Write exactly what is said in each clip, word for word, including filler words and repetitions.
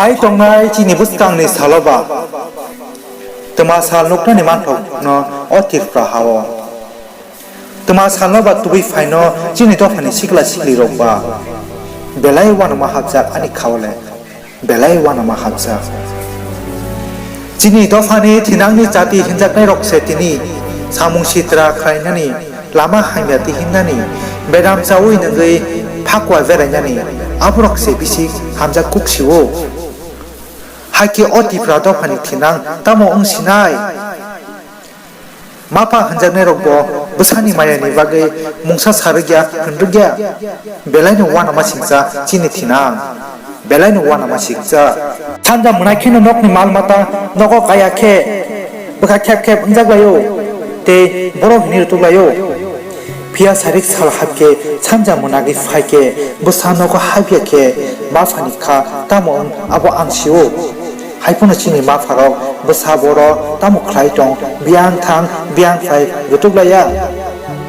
Phai tongnai chini bwskangni salo ba twma sal nuknani manthokno o Tripura ha-o. Twma salno ba tubui phaino chini dophani sikla siklirok ba belai uanama hapjak ani khao le, belai uanama hapjak. Chini dophani thinangni jati hinjaknairok se tini samung sitra khlainani, lama hamya twi hinnani, bedam chaui nungwi phakwa berainani, aborok se bisi hamjak kuk si-o. Hakhe o Tipra dophani thinang tamo wng sinai? Mapha hinjaknairokbo bwsani mayani bagwi mungsa sa rwkya, hwn rwkya. Belaino uanama siksa chini thinang. Belaino uanama siksa. Sanja mwnai kheno nokni mal mata nogo kaya khe bwkha khep khep wngjak laio tei borok hwnwi rwtuk laio. Phiya sarik sal hap khe sanja mwnagwi phai khe bwsa nogo hapya khe maphani kha tamo wng abo ang si-o. Haiphano chini mapharok bwsa boro tamo khlai tong, biyang thang, biyang phai rwtuk laiya.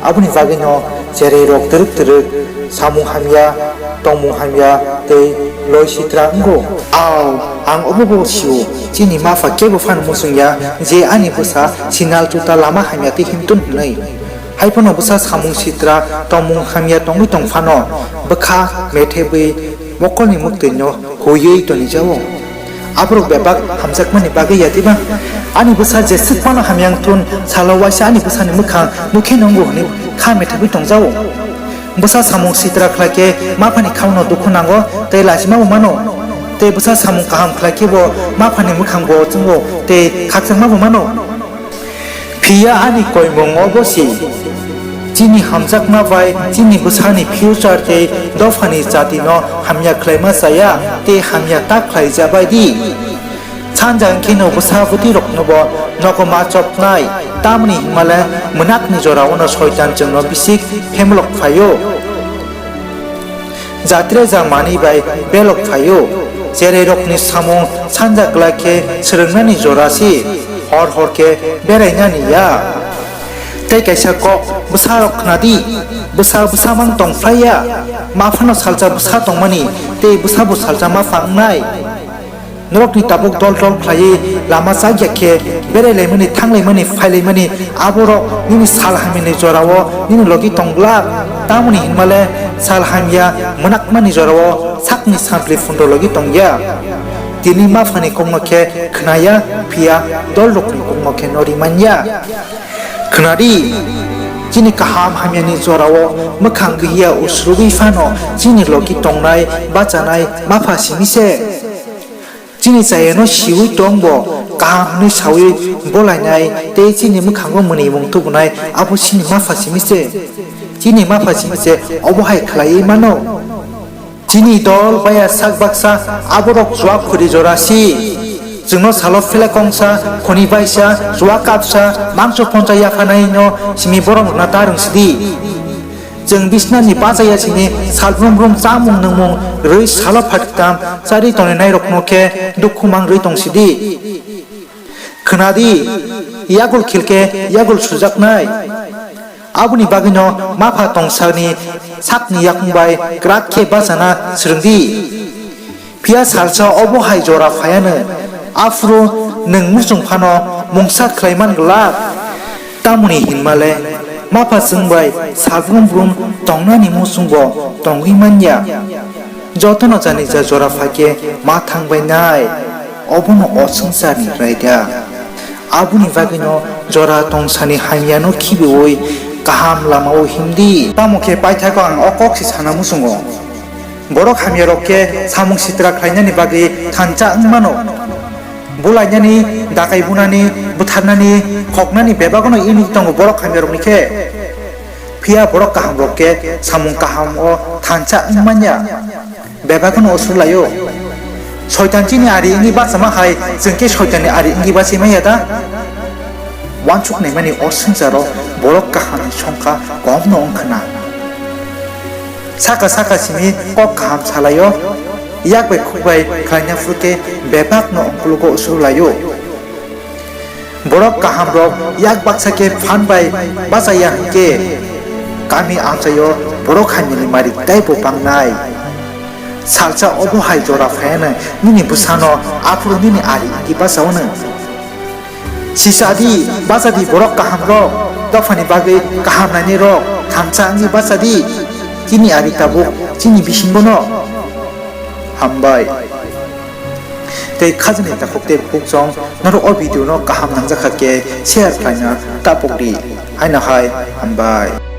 Aboni bagwino cherai rok twrwk twrwk samung hamya, tongmung hamya tei loi sitra wngo. Ao, ang obo bo sio, chini mapha kebo phano muchungya je ani bwsa sinal tuta lama hamya tei himtun hwnwi. Haiphano bwsa samung sitra tongmung hamya tongwi tong phano bwkha methebwi mokolni mwktwino huiwi tonijao. Aborok bebak hamjakmani bagwi ya diba? Ani bwsa jeswk phano hamya wngthun, salo waisa ani bwsani mwkhang nukhe nungo hwnwi kha methebwi tongjao. Bwsa samung sitra khlai khe maphani khaono dukhu nango tei lachima bo mano. Tei bwsa samung kaham khlai khe bo maphani mwkhang bo chwngo tei khakchangma bo mano. Phiya ani koimung obo se, chini hamjakma bai chini bwsani future tei dophani jatino hamya khlaima chaya tei hamya ta khlaijabai di. Sanja wngkheno bwsa bwtwi roknobo nogo ma chopnai, tamni hwnmale mwnakni jorao no soitan chwngno bisik phemlok phaio. Jatre ja manwi bai belok phaio, cherai rokni samung sanja glak khe swrwngnani jora se, hor hor khe berainani ya. Tei kaisa kok bwsa rok khna di, bwsa bwsa mang tong phlai ya, ma phano salsa bwsa tongmani, tei bwsa bo salsa ma pha wngnai. Norokni tabuk dol dol khlaiwi lama chakya khe berai laimani, thang laimani, phai laimani, aborok nini sal hamyani jorao nini logi tong glak. Tamoni hinmale sal hamya mwnakmani jorao sakni sampli phundo logi tongya. Tini maphani kokno khe khnaya, phiya dol rokni kokno khe no ri manya. Khna di, chini kaham hamyani jorao mwkhang gwiya usrugwi phano chini logi tongnai bachanai mapha simi se. Chini chayano siwi tong bo kaham hwnwi sawi bolainai tei chini mwkhango mwnwimung tubunai abo chini mapha simi se. Chini mapha simi se obo hai khlaiwi mano. Chini dol baya sak baksa aborok chuak khuri jora si. Chwngno salo phela kongsa, khoni baisa, chuak kapsa, mangso poncha yaphanaino simi borok rwna ta rwngsidi. Chwng bisnani bachaya sini salbrum brum chamung nungmung rwi salo phatkam chari toninairokno khe dukhu mang rwi tongsidi. Khwnadi, yagul khilke yagul sujaknai. Aboni bagwino mapha tongsani sakni yakung bai kwrak khe bachana swrwngdi. Phiya salsa obo hai jora phaiano, aphuru nwng muchung phano mungsa khlai man glak. Tamoni hinmale mapha chwng bai salbrum brum tongnani muchungbo tongwi manya. Jotono jani ja jora phaikhe ma thangbai nai, obono o swngcharni raida. Aboni bagwino jora tongsani hamyano khibiui kaham lamao himdi. Tamo khe paithakgo ang o kok se sana muchungo. Borok hamyarok khe samung sitra khlainani bagwi thansa wng mano. Bulainani, dakai bunani, butharnani, khoknani bebagono imik tongo borok hamyarokni khe. Phiya borok kahamrok khe samung kaham o thansa wng manya. Bebagono usur laio. Soitan chini ari wngwi bachama hai chwng khe soitanni ari wngwi bachai manya da? Uansuk naimani o swngcharo borok kahamni songkha komno wng khna. Saka saka simi kok kaham salaio, yak bai khuk bai khlaina phuru khe bebakno ongkulugo usur laio. Borok kahamrok yak baksa khe phan bai bachaya hinkhe kami amchaio borok hamyani mari taibo bangnai. Salsa obo hai jora phaiyanw nini bwsano, aphuru nini ari wngwi bachao nw. Sisadi, bachadi borok kahamrok, dophani bagwi kaham nainairok, thansa wngwi bachadi, chini ari tabuk chini bisingono. Hambai. Tei khajani takhuk tei bukhukchong norok o video no kaham nangjakha khe share khlaina tapukdi. Haino hai, hambai.